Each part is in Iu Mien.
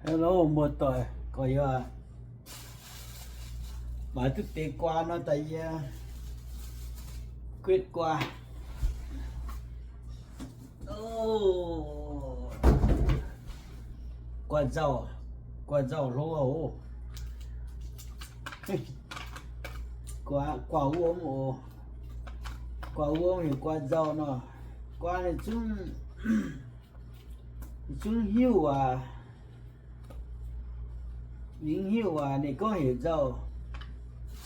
Hello, muoz-doic gorx-youz, maaiz duqv deix guaa nor daaih yie guetv guaa. Guaa nzauh, guaa nzauh hlo oc. Guaa, guaa wuom oc. Guaa wuom heuc guaa nzauh nor. Guaa ninh zungv, ninh zungv hiuv waac. Ninh hiuv waac, ninh gorngv heuc nzauh.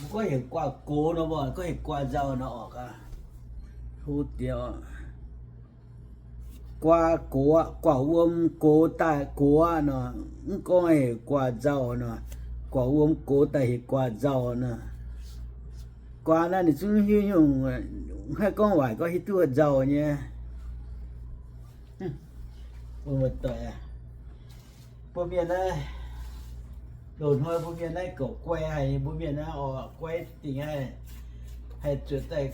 Mbuo gorngv heuc guaa gox nor, mbuo gorngv heuc guaa nzauh nor oc. Hlo diex. Guaa gox, guaa wuom gox daaih gox nor, mv gorngv heuc guaa nzauh nor. Guaa wuom gox daaih heuc guaa nzauh nor. Guaa naaiv ninh zungv hiuv nyungc, haih gorngv waaic gorngv hiuv duqv nzauh nyei. Mbuo mienh naaiv, loz-hnoi mbuo mienh naaiv goux guai haic, mbuo mienh naaiv oix guai dingc haih, haih zuotc daaih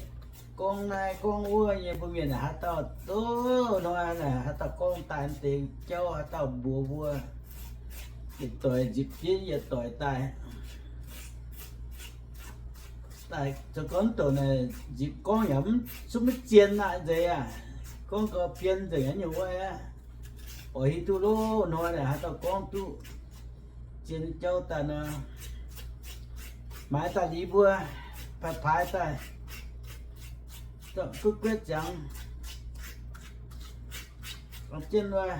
gorngv naaiv gorngv wuov nyei. Mbuo mienh naaiv haaix dauh, loz-hnoi naaiv haaix dauh gorngv daaih deix jauv, haaix dauh mbuox mbuo, yietc doic nzipc jienv yietc doic daaih. Daaih zoux gorngv douc naaic nzipc gorngv yaac mv, zungv maiv zien naaic nzengc aqv. Gorngv gau bien nzengc nyei wuov aqv. Oix hiuv duqv loz-hnoi naaic haaix dauh gorngv duqv zien jauv daaih nor, maaiz daaih liuz mbuo paaix paaix daaih, guetv guetv ziangx. Jienv wuov,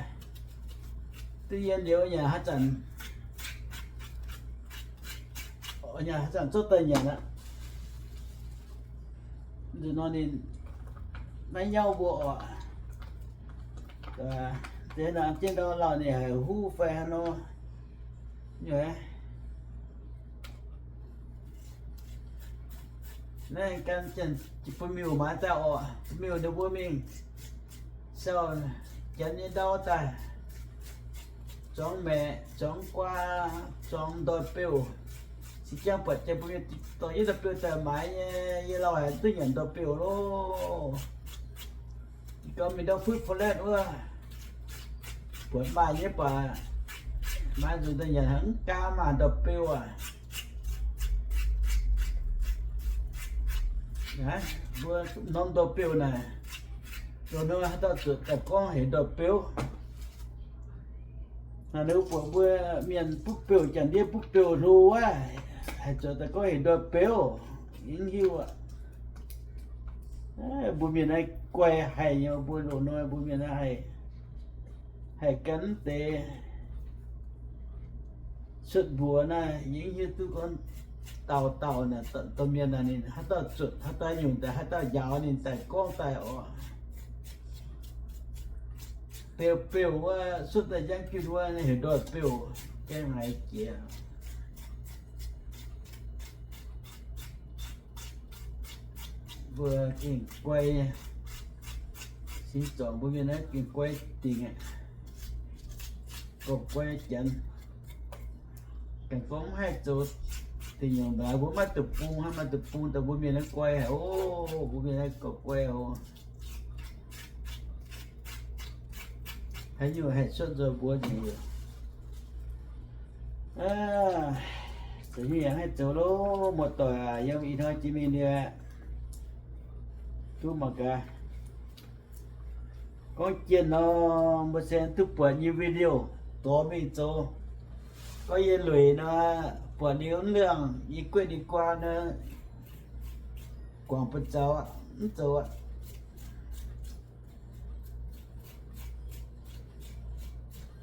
duqv yie liuz nyanc haaix zanc, nyanc haaix zanc zorqv daaih nyanc aqv. Nzunc nor ninh maiv nyauv mbuo oc. Deix nor jienv ndau lauh ninh haiz huv fai haaix nor. Naaiv gan bun miuc maaiz daaih oc. Bun miuc ninh mbuo mingh sau Janx nyei ndau daaih, zuangx maeqc, zuangx guaa, zuangx ndoi-beuv. Zinh jangx buatc jiex mbuo mienh dorh yietv ndoi-beuv daaih maaiz nyei, yie lauh haic duqv nyanc ndoi-beuv loh. Gauh mingh ndau Fruit Flat wuov, buatc maaih nyei baac maaiz nzunc daaih nyanc mv gaam maah ndoi-beuv aac. Mbuo norm ndoi-beuv naaic, loz-hnoi haaix dauh zuotc daaih gorngv heuc ndoi-beuv. Naaiv ninh mbuo buatc mbuo mienh butv beuv, Janx-Ndiev butv beuv hlo wuov, haih zuotc daaih gorngv heuc ndoi-beuv, yie mv hiuv aqv. Mbuo mienh naaiv guai haic nyei, mbuo loz-hnoi mbuo mienh naaiv haih, haih gan mv deix cuotv mbuox naaiv, yie mv hiuv duqv gorngv dauh dauh naaic, domh mienh naaic ninh haaix dauh zuotc, haaix dauh nyungc daaih, haaix dauh njaaux ninh daaih gorngv daaih oc. Beuv beuv wuov, cuotv daaih jangv jienv wuov, heuc ndoi-beuv, gaengh haiz jiex. Mbuo gengh guai, singx zorngc mbuo mienh naaiv gengh guai dingc aqv. Gorngv guai Janx, ganh gorngv mv haih zoux deic nyungc mbaeqc, mbuo maiv duqv bung, hnangv maiv duqv bung daaih mbuo mienh naaiv guai haic oc. Mbuo mienh naaiv gorngv guai oc. Haaix nyungc haih cuotv nzoih mbuox nzengc. Zoux nyungc yaac haih zoux loh, muoz-doic aac, yiem ih hnoi jiex mingh liuz, duqv mangc gaax. Gorngv jiex nor, mbuo se duqv buatc nyei video, dorh mingh zoux. Gorngv yie lueic nor, buatc liuz mv liangh, yie guetv ninh guaa nor, guangc bun zaux aqv, mv zoux aqv.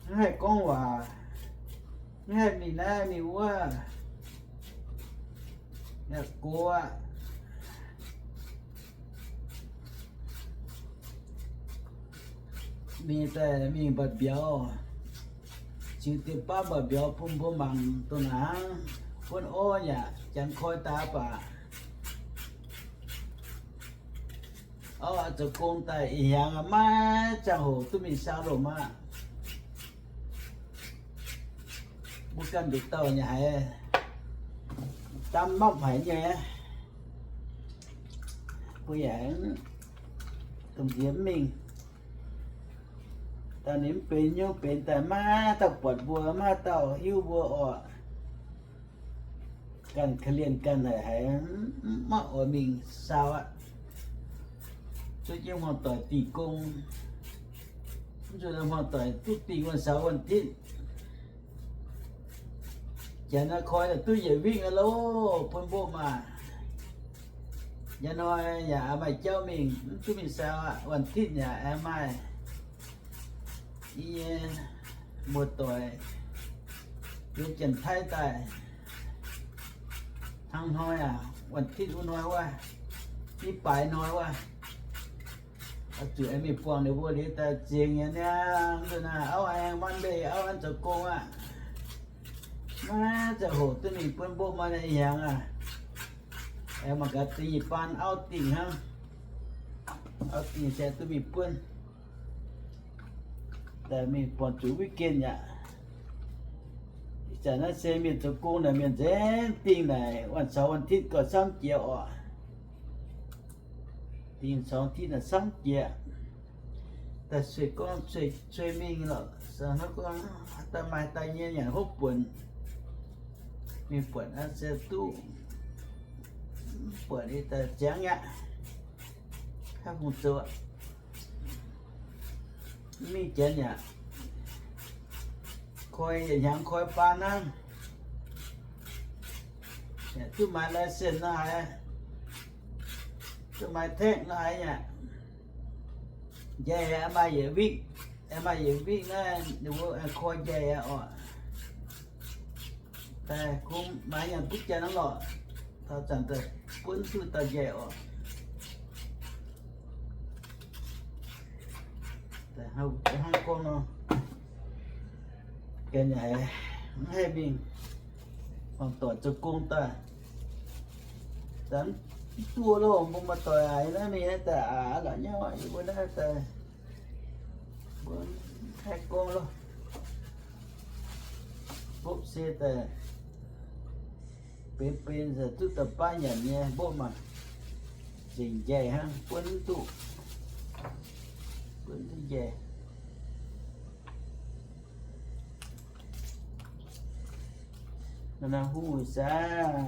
Mv haih gorngv waac, mv haih mingh naaiv mingh wuov, yaac gox aqv. Mingh daaih mingh mba'biaux, ziux dien baav mba'biaux bun mbuo mangc dongh naaic hnangv, buonv orv yaac janx koi daaih baac. Orv zoux gong daaih ih hnyangx maiv ziangh hoc duqv mingh saau lomh aqv. Mbuo ganh nduqc dauh nyei haiz, dam mapv haic nyei. Mbuo yaac domh nziex mv mingh. Daaih ninh mv benx nyungc benx daaih maiv dauh buatc mbuo, maiv dauh hiuv mbuo orqc. Ganh korv-lienh ganh haic haic, maiv oix mingh saau aqv. Zuov jienv hmuangv-doic dingh gong, mv zuqc hmuangv-doic duqv dingh wuonh saux wuonh titv. Janx naaiv koi daaih duqv yietc win aqv loh, bun mbuo maah. Njang hnoi yaac maaih jauv mingh, mv duqv mingh saau aqv. Wuonh titv yaac aengx maaih i nyei muoz-doic yiem Janx-Taiv daaih. Hnangv hnoi aac, wuonh titv wuov hnoi wuov, i baaix hnoi wuov, oix zuqc aengx mingh buangh ninh mbuo liuz daaih zingx nyei niaa. Mv zuqc naaiv auv aengx manv mbeih auv aengx zoux gong aqv. Maiv ziangh hoc duqv mingh bun mbopv maaih hnyangx aqv. Aengx mangc gaax dingh nyei baan auv dingh hnangv. Auv dingh se duqv mingh buonv. Daaih mingh buangh zuqc weekend aqv. Ih zanc naaiv se mienh zoux gong naaic, mienh nzengc dingh naaic, wuonh saux wuonh titv gauh samv jiex orqc. Dingh saux titv naaic samv jiex. Daaih sueih gorngv sueih mingh lorqc, daaih maaih daaih nyei nyanc hopv buonc. Mingh buatc se duqv, buatc daaih ziangx aqv. Haaix fungc zoux, mingh janx yaac koi yietc hnyangx koi baan hnangv. Duqv maaiz license nor haiz, duqv maaiz tax nor haiz aqv. Njaih maaih yietc win, maaih yietc win naaiv ninh mbuo koi njaih aqv orqc. Daaih kungx maaiz nyanc butv janx hnangv lorqc. Taux zanc daaih buonv duqv dauh njaih orqc. Hnangv gorngv nor, ganh yaac mv haih mingh, mangc doic zoux gong daaih, daaih mv duqv loh. Mbuo maaih doic aac, yie naaiv mingh naaiv daaih aac, la'nyauv yie mbuo naaiv daaih, mbuo mv haih gorngv loh. Mbopv se daaih benx benx zuqc duqv daaih baav nyanc nyei mbopv maah. Zengc njaih hnangv, buonv mv duqv, buonv duqv njaih. Naaiv huv saah.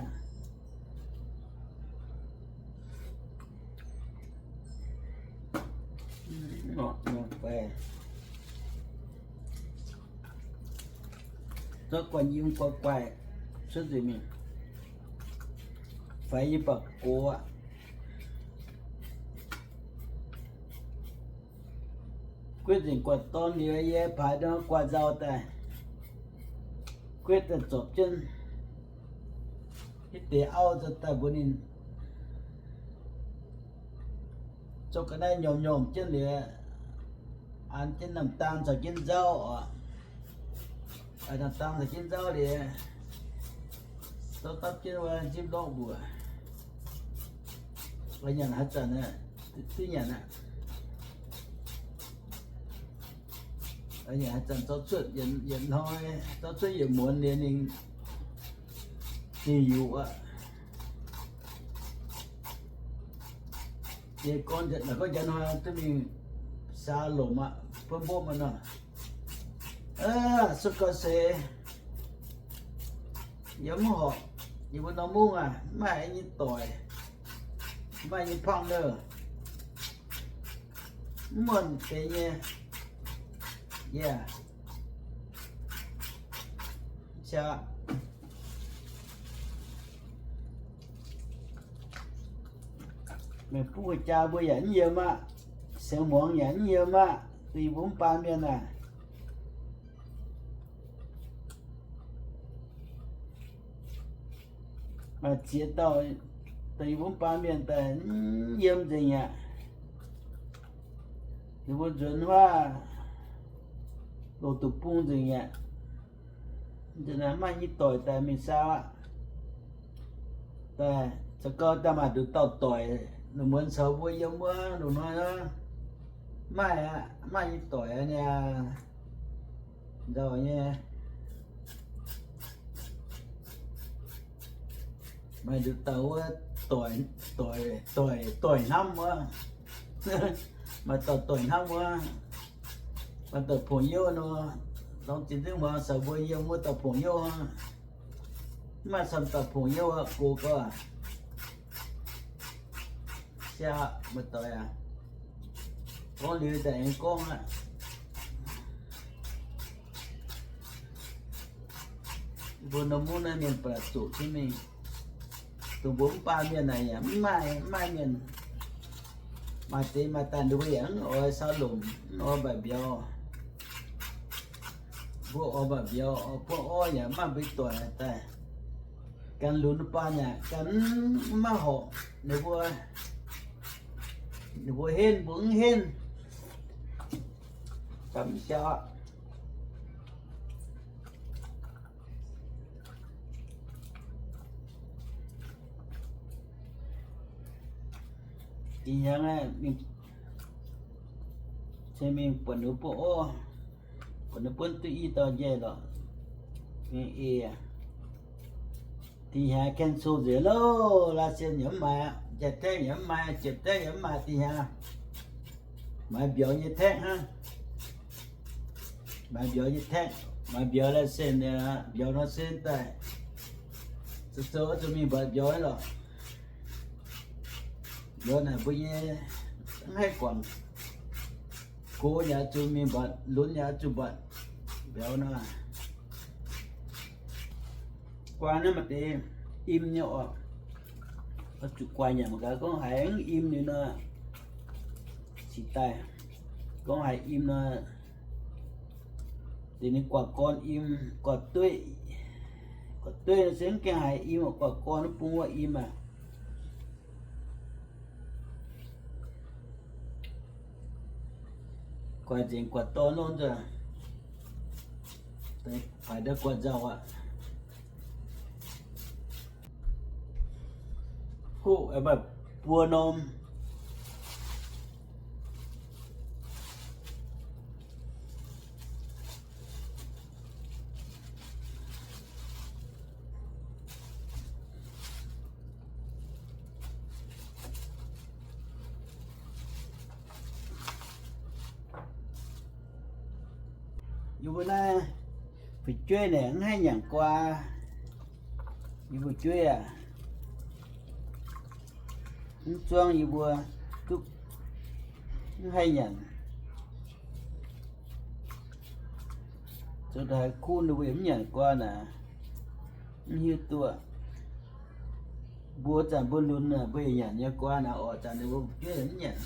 Zorqv guanh yiem guaix guaix cuotv nzengc mingh, faix yie baac gox aqv. Guetv nzengc guaix dorn liuz, yie paaix ndau guaix nzauh daaih, guetv daaih zorpc jienv hitv deix auv daaih mbuox ninh, zorqv ga'naaiv nyormh nyormh jienv liuz, an jienv namh dang caux jienv nzauv oc. Namh dang caux jienv nzauv liuz, zorqv dapv jienv wuov nzipv lorqv mbuoqc. Nyanc haaix zanc duqv nyanc aqv. Nyanc haaix zanc zorqv cuotv yietc hnoi, zorqv cuotv yietc muonz liuz ninh, ninh yuqc aqv. Yie gorngv, gorngv njang hnoi duqv mingh saa lomc aqv, buonv mbopv aqv nor. Se gorngv se yie mv horpc, yie mbuo norm mungv aac, mv maaih nyei doic, mv maaih nyei partner, mv muonh deix nyei. Yie Meih buv jaa mbuo yaac mv yiem aqv. Siangx muangx yaac mv yiem aqv. Dongh yie mbuo mv baan mienh aac, maaih ziex dauh dongh yie mbuo mv baan mienh daaih mv yiem nzengc aqv. Yie mbuo nzuonx huaav loz-duqv bung nzengc aqv. Mv maaih nyei doic daaih mingh saau aqv. Daaih za'gau daaih maaih nduqc dauh doic, lungh muonz caux mbuo yiem wuov lungh hnoi aqv. Maaih aqv, maaih nyei doic aqv niaa. Nzauh nyei. Maaih nduqc dauh wuov doic, doic, doic hnamv wuov. Maaih dauh doic hnamv wuov. Dauh pongx youh nor, longc zinh nduov muangx caux mbuo yiem wuov dauh pongx youh aqv. Mv maaih camv dauh pongx youh aqv, gox gau. Siang muoz-doic aac, gorngv liuz daaih aengx gorngv aqv. Mbuo norm mungv naaiv mienh ba'laqc zuqc jienv mingh. Dongh mbuo mv baac mienh naaic yaac mv maaih, mv maaih mienh maaih deix maaih daaih, ninh mbuo yaac mv oix saau lomc, mv oix mbaac mbiauz. Mbuo oix mbaac mbiauz, oix buangv orv yaac mv maaih mbuo doic daaih. Gan lunx baan yaac gan mv maaih horpc. Ninh mbuo, ninh mbuo henv mbuo mv henv. Gamh siaauc. Ih hnyangx aeqv, mingh, ceng mingh buatc ninh mbuo buangv orv, buatc ninh mbuo duqv i dauh njaih lorqc. Mingh ei aqv. Dih hnyangx cancel nzengc loh, license yaac mv maaih, jai-taeqv yaac mv maaih, jiepc taeqv yaac mv maaih dih hnyangx. Maaiz mbiauz nyei taeqv hnangv. Maaiz mbiauz nyei taeqv, maaiz mbiauz license, mbiauz nor se daaih zoux zoux oix zuqc mingh mbatc mbiauz lorqc. Mbiauz naaic mbuo nyei mv haih guangc. Gox yaac zuqc mingh mbatc, lunx yaac zuqc mbatc. Mbiauz nor, guai naaiv maaih deix im nyei oc. Oix zuqc guai nyanc mangc gaax, gorngv haiz mv im liuz nor, cingx daaih. Gorngv haiz im nor, deix ninh guaax gorn im, guaax dueiv. Guaax dueiv nor se mv gaengh haiz im, guaax gorn bung wuov im aqv. Guaax nzengc guaax dorn nor nzunc, faix ndau guaax nzauh aqv. Hoqv maaih buo norm. Yie mbuo naaiv fu'jueiv naaic mv haih nyanc guaa. Yie mbuo fu'jueiv aac, mv zuangv yie mbuo duqv mv haih nyanc. Zoux haaix kuv ninh mbuo yaac mv nyanc guaa naaic, mv hiuv duqv. Mbuo zanc mbuo lunx naaic mbuo yaac nyanc nyei guaa naaic, oix zanc ninh mbuo fu'jueiv yaac mv nyanc.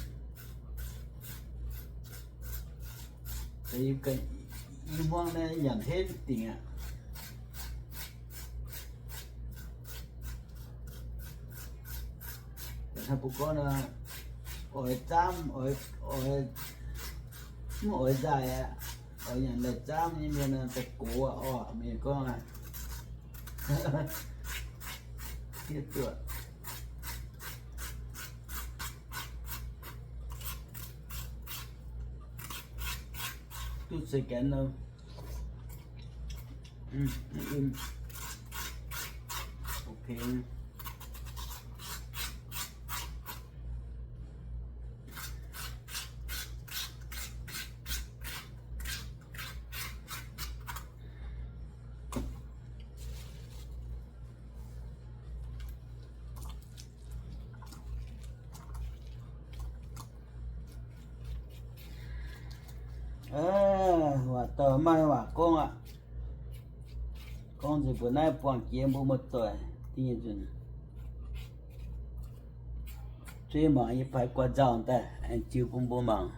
Yie hmuangv naaiv nyanc henv dingc aqv. Hnangv mbuo gorngv nor, oix zaamv, oix, oix, mv oix nzaaih aqv. Oix nyanc la'zaamv nyei mienh daaih gox aqv orqc, mienh gorngv aqv. Fiev duqv. Duqv se gan nor. Ok. Waac dauh maaih waac gorngv aqv. Gorngv nzunc mbuo naaiv buangh jiex mbuo muoz-doic diuh nzunc. Zuiz mangc yie paaiv guaax nzauh daaih aengx ziux bun mbuo mangc.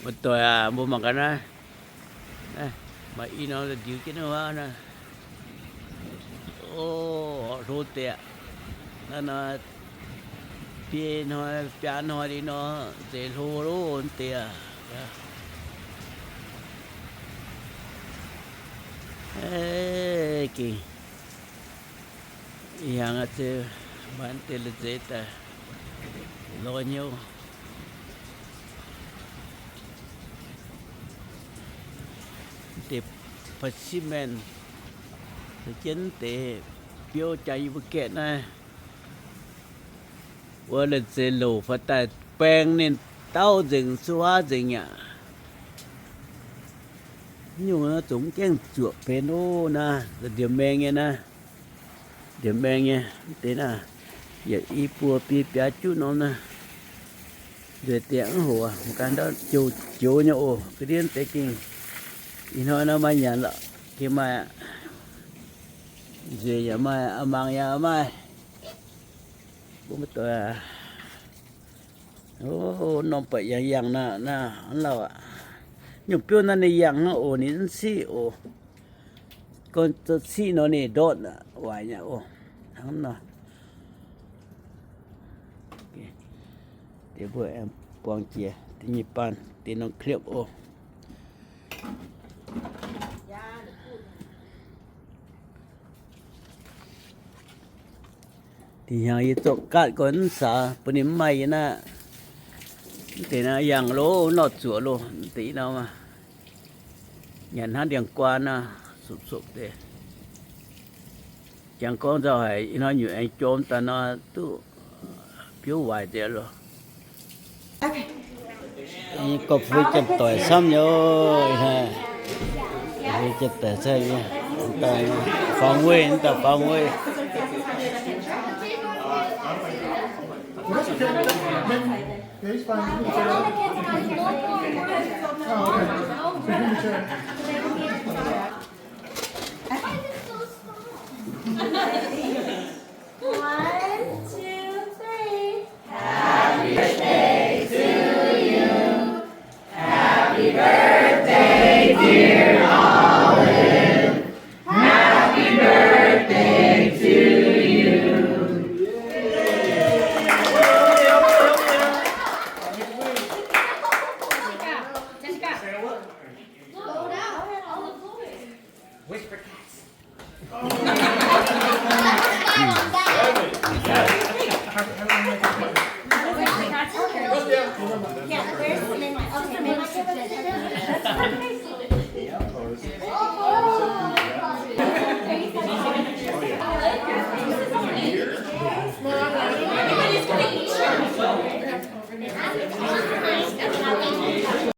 Muoz-doic aac, mbuo mangc gaax naaiv. Maaih i norm ndiux jienv wuov naaiv. O, hlo deix aqv. Naaiv nor biei hnoi biaa hnoi li nor, zeiz hlo loh deix aqv. Gengh ih hnyangx se maaih deix la'zeix daaih lorz hnyouv. Deix specimen, jienv deix biouv jaax yie mbuo gaeqv naaiv. Wuov la'zeix louc fai daaih baeng ninh dauh nzengc, suaa nzengc aqv. Nyungc zungv gaengh zuoqc benx oc naaiv, ndiemc maengh nyei naaiv. Ndiemc maengh nyei, deix naaiv yietc i buo biei biaa juqv norm naaiv. Nzueic deix mv hoc, ganh ndau joux joux nyei oc. Ga'ndiev deix gengh ih hnoi nor maaih nyanc lorqc, gengh maaih nzueic yaac maaih, a'mangc yaac maaih. Mbuo maiv doic, o, norm buatc yangh yangh naaiv, naaiv lauh aqv. Nyungc biouv naaiv ninh yangh hnangv oc, ninh mv ciqv oc. Gorngv ciqv nor ninh ndortv waaic nyei oc. Hnangv nor. Deix mbuo aengx buangh jiex deix nyei baan deix norm kliepv oc. Dinh hnyangx yie zorqv gaatv gorn mv saax bun ninh mv maaih yie naaiv. Mv deix naaiv yangh loh, nor zuoqc loh, mv deix i norm nyanc hnangv ndiangx-guaan naaiv, supv-supv deix. Jangx gorngv nzauh haic, ih hnoi nyutc aengx jom daaih nor duqv biouv waaic deix loh. Gorngv fui janx-doic camv nyei, fui janx-doic camv nyei, faaux weih, faaux weih. One, two, three. Whisper cats.